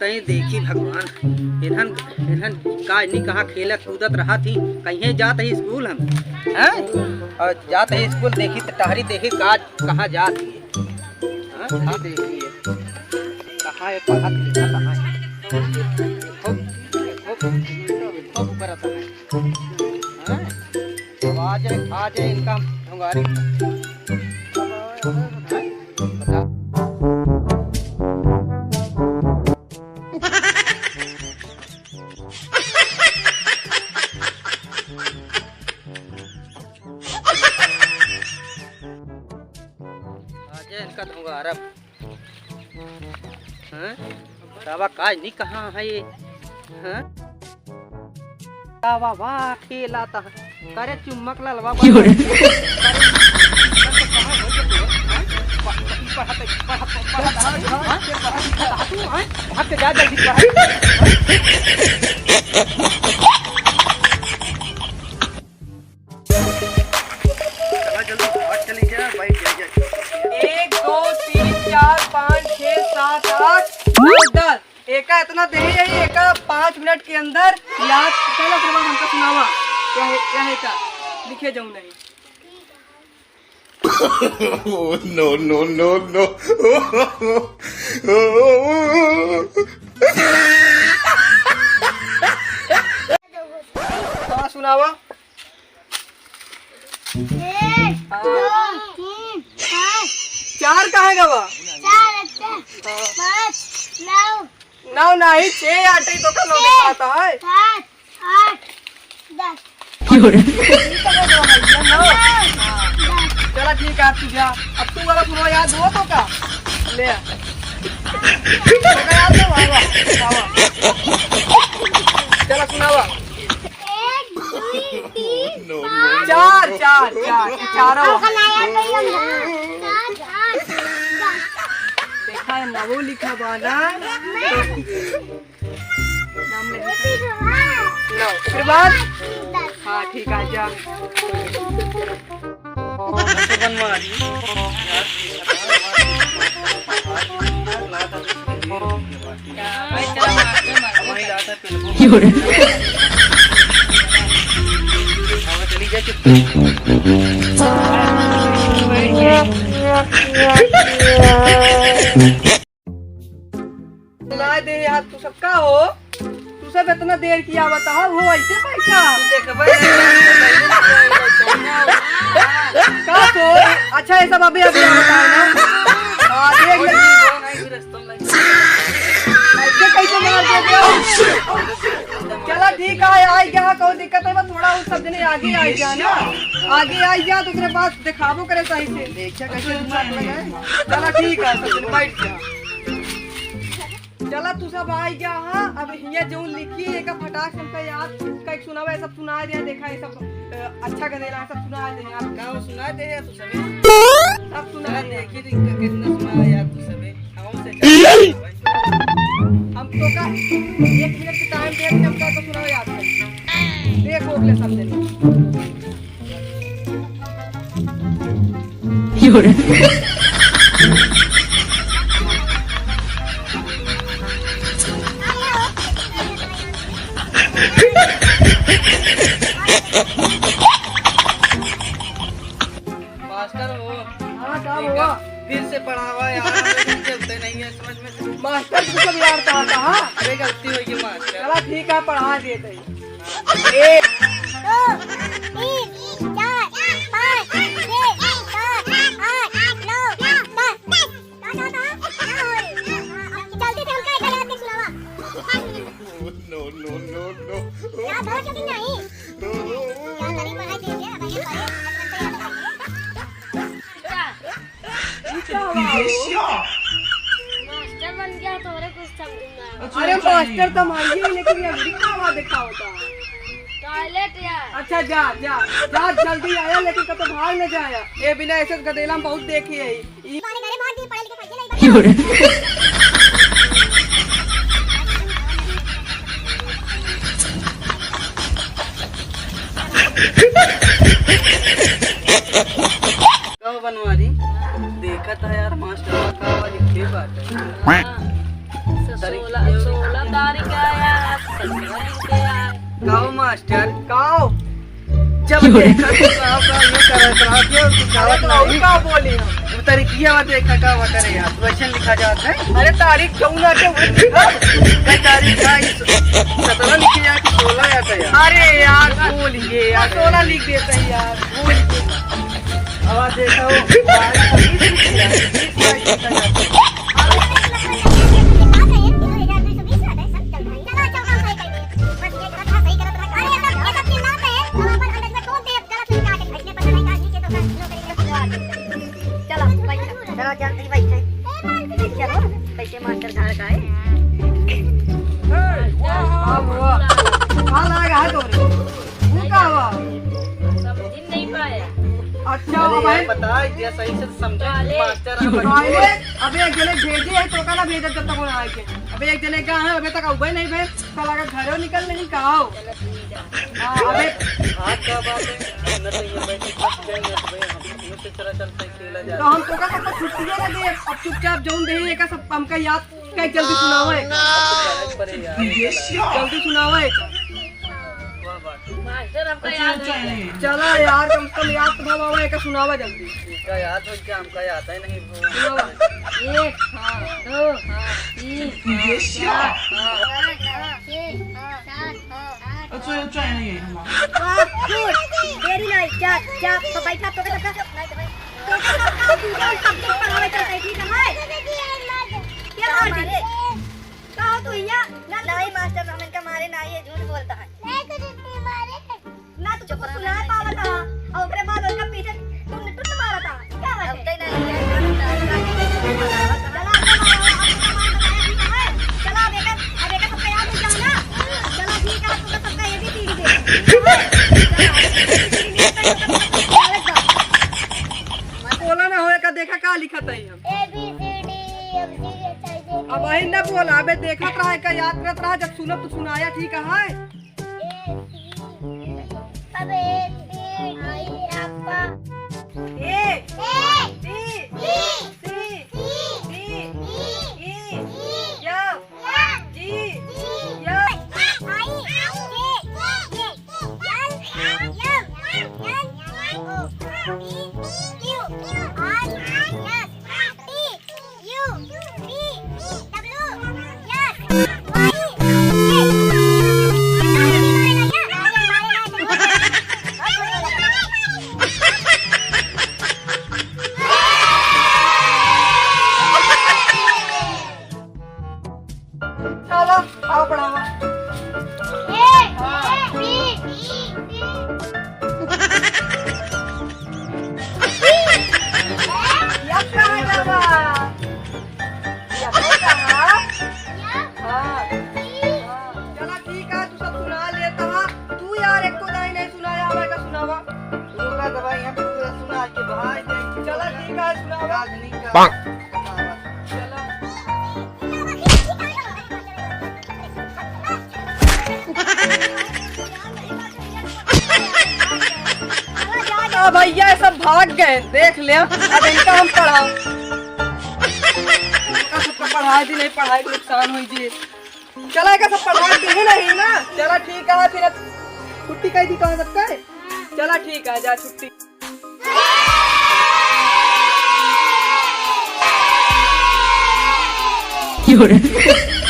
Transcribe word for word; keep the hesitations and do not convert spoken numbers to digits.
तई देखी भगवान, इन्हन, इन्हन का नहीं कहाँ खेलत कूदत रहत ही, कहीं जात ही स्कूल हम, हैं? और जात ही स्कूल देखी त टहरी देखी का कहाँ जात ही, हाँ? हाँ, देखी है। कहाँ है पढ़त लिखत है? खूब, खूब, खूब करत है। हैं? अब आ जाए, आ जाए इनका ढोंगारी। हैं? बता। आ जाए इनका ढोंगारा। हैं? सावा काज नहीं कहाँ है ये? हैं? सावा वाह खेला था। करे चुम्मक ललवा क्यों रे? भाग के जा जल्दी पढ़ा। चला जल्दी भाग, चली जा, बैठ जा, जा। एक, दो, तीन, चार, पाँच, छः, सात, आठ, नौ, दस। एका इतना देही है, एका पाँच मिनट के अंदर याद। चला फिर हमका सुनावा। यह, यह का लिखे जाऊँ नहीं। Oh, no, no, no, no। हाँ, सुनावा। एक, दो, तीन, चार। चार कहाँ गवा? चार, अच्छा। हाँ। पाँच, नौ। नौ नहीं, छः आठ ही तो का नौ छः, दिखाता है। सात, आठ, दस। क्यों रे? नौ। चला ठीक है, अब तू जा। अब तू वाला सुनावा याद हो तो का? ले आ। तो का याद हो? आवा, आवा। चला सुनावा। एक, दुई, तीन, पाँच। चार, चार, चार, चारों। अब बनाया तो ये हम चार, आठ, दस। देखा है, नवो लिखा बा ना। नाम ले। लो, फिर बाद। हाँ, ठीक है, जा। बनवारी। सुनाई दे यार, तू सब का हो? तू सब इतना देर किया बताओ, वो ऐसे बैठा। तू देखबे नहीं करता, पहले नहीं आया, पहले नहीं आया। का तो? अच्छा, ये सब अभी, अभी बताओ ना। हाँ, देख ले। ऐसे कैसे मार दे दिया? चला ठीक है, आई गया, कोई दिक्कत है, बस थोड़ा उस सब जने आगे आई गया ना, आगे आई गया तो ओकरे बाद दिखाबो करे सही से। देखा कैसे दिमाग लगाए। चला ठीक है, सब जने बैठ जा। चला तू सब आई गया, हाँ, अब हियाँ जौन लिखी है, एका फटाक से हमका याद, का एक सुनावा, ये सब सुनाए दे, देखा, ये सब, अ, अच्छा गदेला, सब सुनाए दे यार। का वो सुनाए दे यार, तू सबे? सब सुनाए चला दे। देखी थी, क-, कितना सुनाए यार, तू सबे। हम तो का एक मिनट के टाइम दे, हमका तो सुनाओ याद कर। देख, ओकले समझे नहीं। मास्टर हो। हाँ, का ठीक है, हुआ? फिर से पढ़ावा यार, हमें समझते नहीं है, समझ में से। मास्टर, तू सब यार कहाँ था, हाँ? अरे, गलती हो गई मास्टर। चला, ठीक है, पढ़ा देते हैं। एक। दो, तीन, चार, पाँच, छः, सात, आठ, नौ, दस। जल्दी से हमका एक हजार के सुनावा। No, no, no, no। यार, बहुत जल्दी नहीं। यार, तनी पढ़ाई दे दे, अब ये पढ़े, अब हमको याद आ गया। मास्टर बन गया, तोरे कुछ समझ में ना। अरे, मास्टर तो मांगी, लेकिन ये अगली का आवाज देखा होता। टॉयलेट यार। अच्छा, जा, जा, जा, जल्दी आया, लेकिन कतो भाग न जाया। ए, बिना ऐसे गदेला हम बहुत देखे है। ई माने मेरे मार दिए, पढ़े लिखे फैसले नहीं बने। कहो बनवारी, देखा था यार, मास्टर का लिखे बात है। हाँ, सब सोलह, सोलह तारीख आया, सत्रह लिख के आए। काओ मास्टर, काओ? जब देखा तो काओ, काओ ये करत रहा, फिर कुछ आवत अरे बाबू, नहीं। का बोली हम? वो तारीखिया देखा का हुआ करे यार, वैसे लिखा जात है। अरे तारीख क्यों ना के वो लिखा? कई तारीख का इस सत्रह लिखी है कि सोलह या क्या? अरे यार, भूल गए यार, सोलह लिख देते हैं यार, भूल गए। अब देखो, बीस लिखा जाता है। चलो, बैठ। चलो, जल्दी बैठे। चलो, कैसे मास्टर घर का है? वाह, वाह। कहाँ लगा है तोरे? वो का हुआ? समझ ही नहीं पाया। अच्छा, अरे अब यार, है। बता, इतना सही से समझा, अरे। मास्टर अब अरे, अबे एक जने भेजे है, तो का ना भेजत जब तक वो ना आए के। अबे एक जने का है, अबे तक अउबे नहीं भे, तो लगा घरों निकल नहीं, कहाँ हो? चलो, ठीक है। हाँ, अबे। आज क्या बात है? न तो ये बैठे, फंस जाएंगे, तो भाई, हम अपने से चला चलते हैं, खेला जाए। तो हम तो का सबको छुट्टियाँ ना दे, अब चुपचाप जौन दे, एका सब हमका याद कई जल्दी सुनावा है। अरे यार, जल्दी सुनावा है। वाह, वाह। मास्टर, हमका याद हो गया। चला यार, कम से कम याद तो भवा है, का सुनावा जल्दी। इनका याद हो क्या, हमका याद ही नहीं। सुनावा। एक, हाँ, दो, हाँ, तीन, हाँ, चार, हाँ, पाँच, हाँ, छः, हाँ, सात, हाँ, आठ, अच्छा, हाँ। अच्छा है ये। वाह, good। Very nice। जा, जा, तो बैठा, तो बैठा, तो बैठा। तो बैठा, तो बैठा, subject पढ़ावे चलता है, ठीक है? क्या बात है? कहो तो भैया, ना, नहीं मास्टर, हम इनका मारे ना, ये झूठ बोलता है। नहीं, तो नहीं मारे थे। ना तो कुछ सुना पावा था, और ओकरे बाद उनका पीछे टुन टुन मारा था। क्या बात है? अब तो नहीं, ये झूठ बोलता है। चला, अब तो मारा, अब तो मारा, बताया भी तो है। चला, अब एक, अब एक सबका याद हो जाओ ना। चला, ठीक है, तुमको सबका A B C D दे। चला, A B C D नहीं, तो सबका बोला ना होए का, देखा का लिखत है हम। A B C D, F G H I J K। अब वही न बोला, अबे देखत रहा, का याद करत रहा, जब सुनब तो सुनाया, ठीक है? A, C, अबे, A, B, D, A, A, B, C, C, D, D, E, E, F, G, H, I, J, K, L, M, N, O, P, Q, R, S, T, U, V, W, X, Y, Z। चलो, आओ पढ़ावा। A, B, C, D। यस कहाँ जावा? यस कहाँ? हाँ। हाँ। चला ठीक है, तू सब सुना लेता है। तू यार एको दाई नहीं सुनाया, हमें का सुनावा? रुका दवाई हम पूरा सुना के बाहर जाएंगे। चला ठीक है, सुनावा। रागनी का। आ भैया, ये सब भाग गए, देख ले, अब इनका हम पढ़ाओ। इनका सबका पढ़ाई दी नहीं, पढ़ाई के नुकसान हुई जी। चला, इनका सब पढ़ाई दी ही नहीं ना। चला, ठीक है, फिर अब छुट्टी कह दी तो सबका। चला, ठीक है, जा छुट्टी। 有人。